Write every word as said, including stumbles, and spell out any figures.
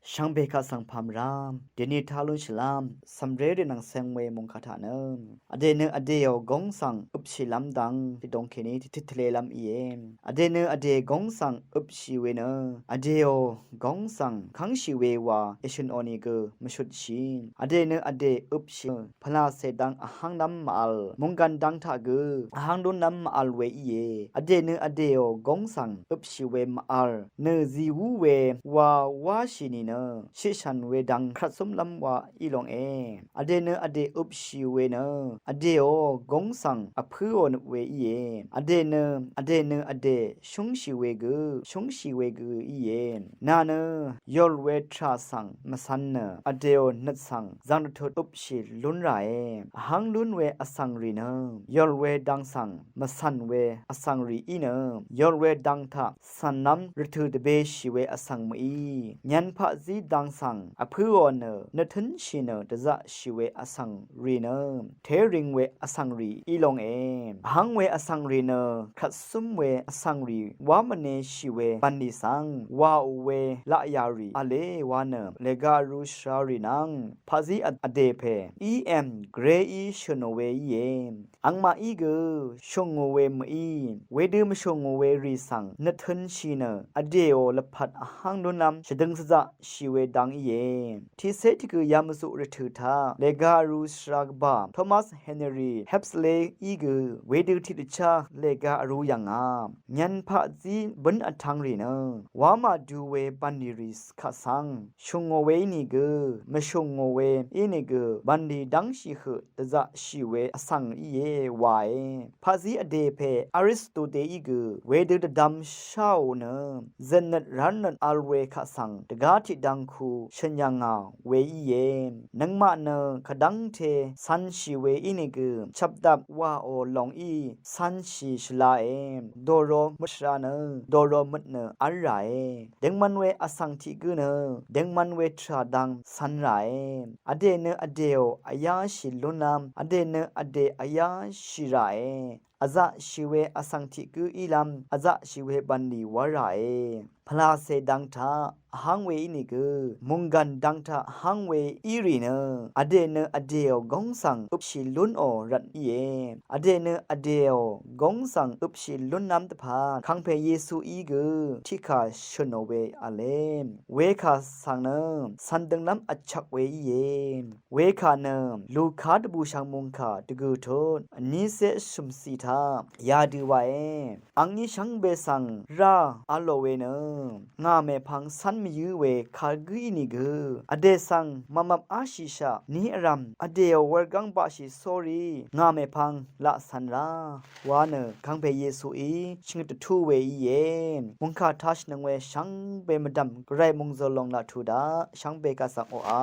Shvngbe kaq svng pàmvrá dèní tá lúnshìlv́m cv̀mré rì nvng ceng we mòngkà taq nø, vdè nø vdèò góng svng øpshìlv́m dang tiqdong kèní tiqtvlelv́m íe. Vdè nø vdè góng svng øpshì we nø, vdèò góng svng kv́ngshì we wa èshø̀nò nìgø mvshutshì. Vdè nø vdè øpshì pvlacè dang vhv́nglv́m mv-vl, mònggàn dang taq gø vhv́ng lúnlv́m mv-vl we íe. Vdè nø vdèò góng svng øpshì we mv-vl nø zìwú we wa wáshì nìnø shiqshv̀n we dang krvtsúmlv́m wa í longe. Vdè nø vdè øpshì we nø, vdèò góng svng vpǿò nø we íe. Vdè nø, vdè nø vdè shúngshì we gø, shúngshì we gø íe. Nà nø yòl we tvrà svng mvcv̄n nø, vdèò nøt svng zv̀ng dvtut øpshì lún ràe. Vhv́ng lún we vsvng rì nø, yòl we dang svng mvcv̄n we vsvng rì í nø, yòl we dang taq cv̀nlv́m rvtø̀ dvbēshì we vsvng mø̀í. Nyv̄n paqzí dang svng vpǿò nø, nøt tǿnshì nø dvzaqshì we vsvng rì nø, téring we vsvng rì í longe. Vhv́ng we vsvng rì nø, kvtsúm we vsvng rì wá mvneshì we bv̀nlì svng wàò we laqyà rì v̄le wa nø, lèga vru shvra rì nvng paqzí vdè pè í èm gvréí shø̀nò we íe. Angmaqí gø shùngò we mø̀í, wedø mvshùngò we rì svng nøt tǿnshì nø, vdèò lvpat vhv́ng lúnlv́m shvdøng shvzaqshì we dang íe. Tiqcé tiqgø yamvzuq rvtø̀ taq lèga vru shvra gvbà Thomas Henry Huxley í gø wedø tiqdvchá lèga vru yv̀ngà. Nyv̄n paqzí bǿn vtv̄ng rì nø, wá màdu we bv̀nlì rì kaq svng shùngò we ínìgø, mvshùngò we ínìgø bv̀nlì dv́ngshì høq dvzaqshì we vsvng íe wae. Paqzí vdè pè Aristotle í gø wedø dvdvm sháò nø, zø̀tnøt rárnøt vl we kaq svng dvgá tiqdvng ku shø̀n yv̀ngà we íe. Nøngmaq nø kvdv́ngte cv̄nshì we ínìgø chvpdvp wàò lòngí cv̄nshì shvlae. Dòro møt shvra nø, dòro møt nø v́l ràe. Døngman we vsvng tiq gǿ nø, døngman we tvrà dang cv̄n ràe. Vdè nø vdèò vyáshì lúnlv́m, vdè nø vdè vyáshì ràe. Vzaqshì we vsvng tiq gǿ ílv́m, vzaqshì we bv̀nlì wá ràe. Pvlacè dang taq vhv́ng we ínìgø, mònggàn dang taq vhv́ng we í rì nø, vdè nø vdèò góng svng øpshì lúnò rvt íe. Vdè nø vdèò góng svng øpshì lúnlv́m dvpvt kàngpè Yesuí gø tiqkà shø̀nò we v̄le. Wekà svng nø cv̄n dønglv́m vchvk we íe. Wekà nø Luka dvbùshv̀ng mòngkà dvgø̀ tut vnícé vshø̀mcì taq yadø wae. Angí shvngbe svng rá v̄lò we nø, ngà mèpvng cv́n mvyǿ we kagǿ ínìgø, vdè svng màmvp áshìshaq ní vrv̀m, vdèò wurgáng baqshì sórí ngà mèpvng laq cv̄n rá wa nø, kàngpè Yesuí shvngøt dvtú we íe. Mòngkà tashìnøng we shvngbe mvdv̀m gvray mòngzø̀l lòng laq tuq daq, shvngbe kaq svng oqà.